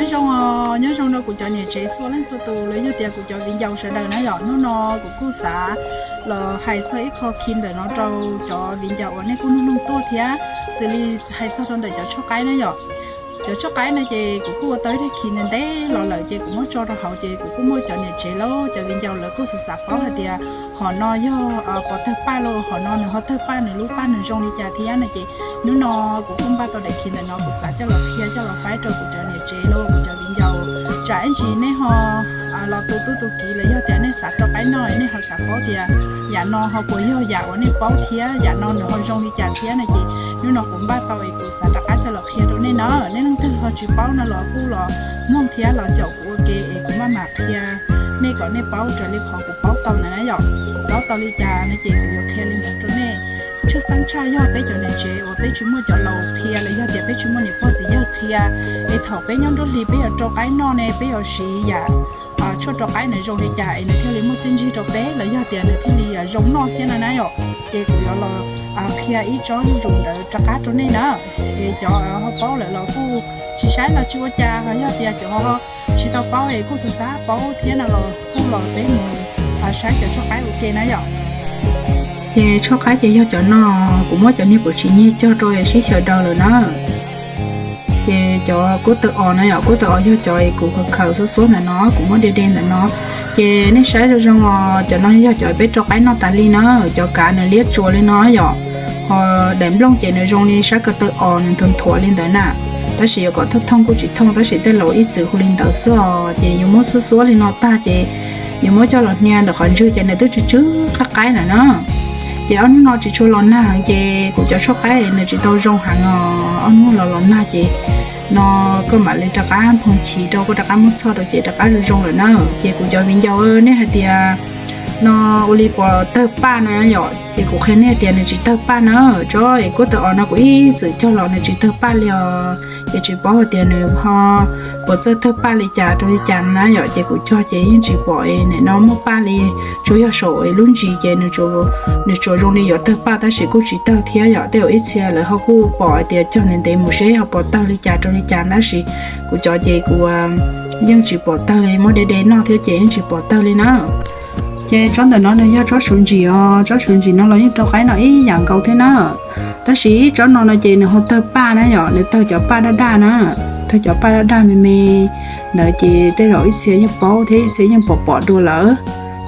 Nyob zoo, nyob zoo rau kuv cov niam tsev txhua leej txhua tus los yog tias kuv cov viv ncaus sawv daws na yom. Hnub no kuv kuj xav los hais txog ib qho khi ntawm no rau cov viv ncaus uas nej kuj nug nug tuaj thiab, xws li hais txog rau ntawm cov tshuaj qaib na yom. Cov tshuaj qaib no ces kuv kuj ua tau ib daim khi ntev ntev los lawm ces kuv muab tso rau hauv ces kuv kuj muaj cov niam tsev los cov viv ncaus lawv kuj xav xav paub hais tias hom no yog pov tawg paj los hom no nws ho tawg paj nws lub paj nws zoo li cas thiab no ces hnub no kuv kuj npaj tau daim khi ntawm no kuv xav coj los qhia coj los faib rau kuv cov niam tsev los kuv cov viv ncaus. Tsam ib ntsis nej ho los tu tub tu kiv los yog tias nej xav rau qaib noj nej ho xav paub tias yam no ho puas yog yam uas nej paub thiab yam no nws ho zoo li cas thiab no ces hnub no kuv npaj tau es kuv xav rov qab coj los qhia rau nej na. Nej leej twg ho tsis paub no los kuj los mloog thiab los caum kuv ua ke es kuv maj mam qhia nej kom nej paub raws li qhov kuv paub tau ntawd na yom. Kuv paub tau li cas no ces kuv yuav qhia li ntawd rau nej. Tshwj xeeb tshaj yog peb cov niam tsev uas peb tsis muaj cov laus qhia los yog tias peb tsis muaj niam pog txiv yawg qhia, es thaum peb nyob nruab hlis peb yuav rau qaib noj ne peb yuav siv yam tshuaj rau qaib nws zoo li cas es nws thiaj li muaj txiaj ntsig rau peb los yog tias nws thiaj li zoo noj thiab no na yom. Ces kuv yuav los qhia ib tsob zuj zus ntawd rov qab rau nej na. Es cov ho paub lawm los kuj tsis saib los tsis ua cas, ho yog tias cov tsis tau paub es kuj xav xav paub thiab no los kuj los peb mus saib cov tshuaj qaib ua ke na yom. Ces tshuaj qaib ces yog cov no, kuv muab cov niag pum tsis nyiag cog rau sib xyaw daws lawm na. Ces cov kub taw os na yom, kub taw os yog cov kuv khaws khaws xuab xuab ntawm no, kuv muab de de ntawm no. Ces nej saib zoo zoo os, cov no yog cov peb rau qaib noj tas li na, cov kav nws liab tsuas li no yom. Ho daim nplooj ces nws zoo li sab ko taw os nws nthuav nthuav li ntawd na. Tab sis yuav kom thooj thooj kuj tsis thooj, tab sis tej laus ib txwm hu li ntawd xwb os. Ces yus muab xuab xuab li no tag ces yus muab coj los hnia ntawm qhov ntswg ces nws twb tsw tsw qab qaib lawm na. Ces ob hnub no tsis tshua los nag heev ces kuv cov tshuaj qaib nws tsis tau zoo heev os. Ob hnub los los nag ces no koj mam li rov qab nphoo chiv rau, koj rov qab muab txhoj rau ces rov qab zoo zoo lawm na. Ces kuv cov viv ncaus nej hais tias no ua li puas tawg paj na yom, ces kuv qhia nej tias nws tsis tawg paj na. Tsob es kub taw os no kuv ib txwm cog los nws tsis tawg paj li os. Ces tsis paub hais tias nws ho puas txawj tawg paj li cas rau li cas na yom, ces kuv cog ces yeej tsis pom es nim no muaj paj li, tsuas yog saum es lub ntsis ces nws tsuas zoo li yuav tawg paj tab sis kuj tsis tawg thiab yom. Tej zaum ib txhia lawv ho kuj pom hais tias cog ntev ntev mus seb ho puas tawg li cas rau li cas tab sis kuv cov ces kuv yeej tsis pom tawg li, muab de de noj thiab ces yeej tsis pom tawg li na. Ces tsob ntawm no nws yog tsob suav ntsim os, tsob suav ntsim no los yeej rau qaib noj ib yam nkaus thiab na. Tab sis tsob no no ces nws ho tawg paj na yom, nws tawg cov paj daj daj na, tawg cov paj daj daj me me ntawd ces tej zaum ib txhia yeej paub thiab ib txhia yeej pom pom dua lawm.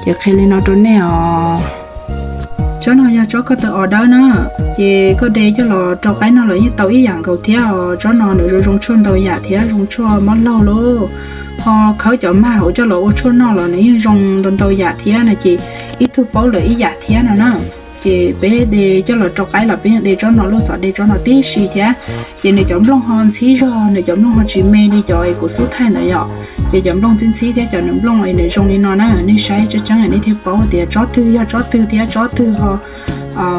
Ces qhia li no rau nej os. Tsob no yog tsob koj taw os dawb na, ces koj de coj los rau qaib noj los yeej tau ib yam nkaus thiab os. Tsob no nws zoo zoo tshuaj ntau yam thiab zoo tshuaj mob laug lauj. Ho khawb cov mag hauv coj los ua tshuaj noj los nws yeej zoo ntau ntau yam thiab no ces ib tug paub lawm ib yam thiab no na. Ces peb de coj los rau qaib los peb yeej de tsob no lub xov de tsob no tib si thiab. Ces nws cov nplooj ho ntxhib zog, nws cov nplooj ho tsis me li cov es kuv xub thaij ntawd yom. Ces cov nplooj ntxhib ntxhib thiab cov nws nplooj es nws zoo li no na, nej saib tseeb tseeb nej thiaj paub tias tsob twg yog tsob twg thiab tsob twg ho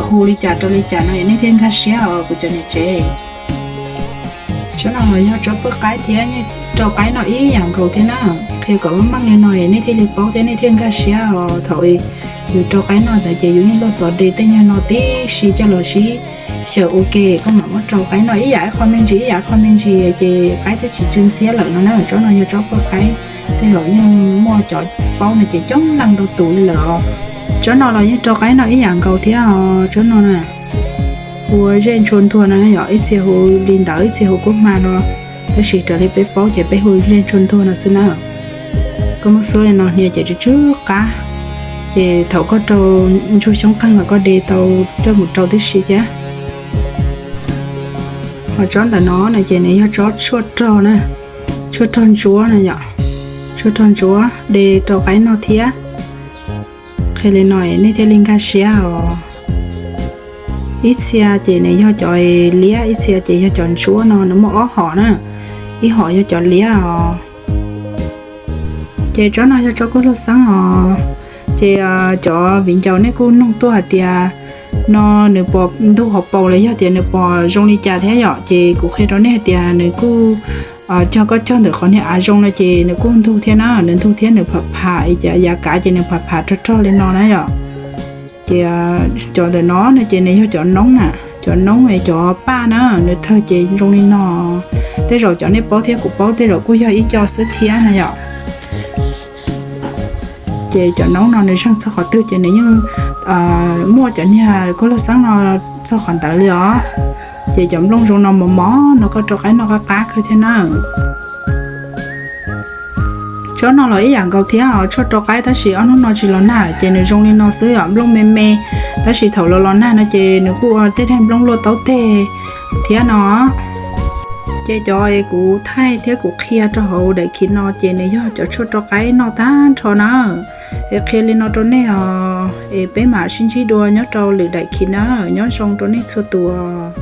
hu li cas rau li cas no es nej thiaj nkag siab os kuv cov niam tsev. Tsob no los yog tsob paj qaib thiab, rau qaib noj ib yam nkaus thiab na. Qhia kom meej meej li no es nej thiaj li paub thiab nej thiaj nkag siab os. Thaum yus rau qaib noj ntawd ces yus yeej loj xov de tej nyuag no tib si coj los sib xyaw ua ke, koj mam muab rau qaib noj ib yam ib qho me ntsis ib yam ib qho me ntsis ces qaib thiaj tsis tsw ntxhiab lawm no na. Tsob no yog tsob paj qaib, tej zaum yeej muaj cov paub no ces coob leej ntau tus li lawm os. Tsob no los yeej rau qaib noj ib yam nkaus thiab os. Tsob no na, hu zej ntshua ntuag no yom, ib txhia hu li ntawd ib txhia hu kub hma no, tab sis raws li peb paub ces peb hu zej ntshua ntuag no xwb na. Koj muab xuab li no hnia ces tsw tsw qab, ces thaum koj rau ntsuag xyoob qeeg los koj de tau coj mus rau tib si thiab. Ho tsob ntawm no no ces nws yog tsob tshuaj rog na, tshuaj rog ntsuab no yom, tshuaj rog ntsuab de rau qaib noj thiab. Qhia li no nej thiaj li nkag siab os. Ib txhia ces nws yog cov liab, ib txhia ces yog cov ntsuab no, nws muaj ob hom na, ib hom yog cov liab os. Ces tsob no yog tsob kub hlug xeeb os. Ces cov viv ncaus nej kuj nug tuaj hais tias no nws puas ntug hauv paus los yog tias nws puas zoo li cas thiab yom, ces kuv qhia rau nej hais tias nws kuj, cog koj cog ntawm qhov niag av zoo no ces nws kuj ntug thiab na, nws ntug thiab nws pham pham, yav kav ces nws pham pham rog rog li no na yom. Ces cov ntawm no no ces nws yog cov noob na, cov noob es cov paj na, nws thawj ces zoo li no. Tej zaum cov nej paub thiab kuv paub tej zaum kuj yog ib co xwb thiab na yom. Ces cov noob no nws zeeg txog qhov twg ces nws yeej muaj cov niag khaub lig xeeb no txog qhov ntawd li os. Ces cov nplooj zoo no mos mos no koj rau qaib noj qab qab kawg thiab na. Tsob no los ib yam nkaus thiab os, tshuaj rau qaib tab sis ob hnub no tsis los nag lawm ces nws zoo li no xwb os, nplooj me me. Tab sis thaum los los nag no ces nws kuj ua tej daim nplooj luaj taub teg thiab no. Ces cov es kuv thaij thiab kuv qhia rau hauv daim khiv no ces nws yog cov tshuaj rau qaib noj tag nrho na. Es qhia li no rau nej os, es peb mam sib ntsib dua nyob rau lwm daim khiv na, nyob zoo rau nej txhua tus.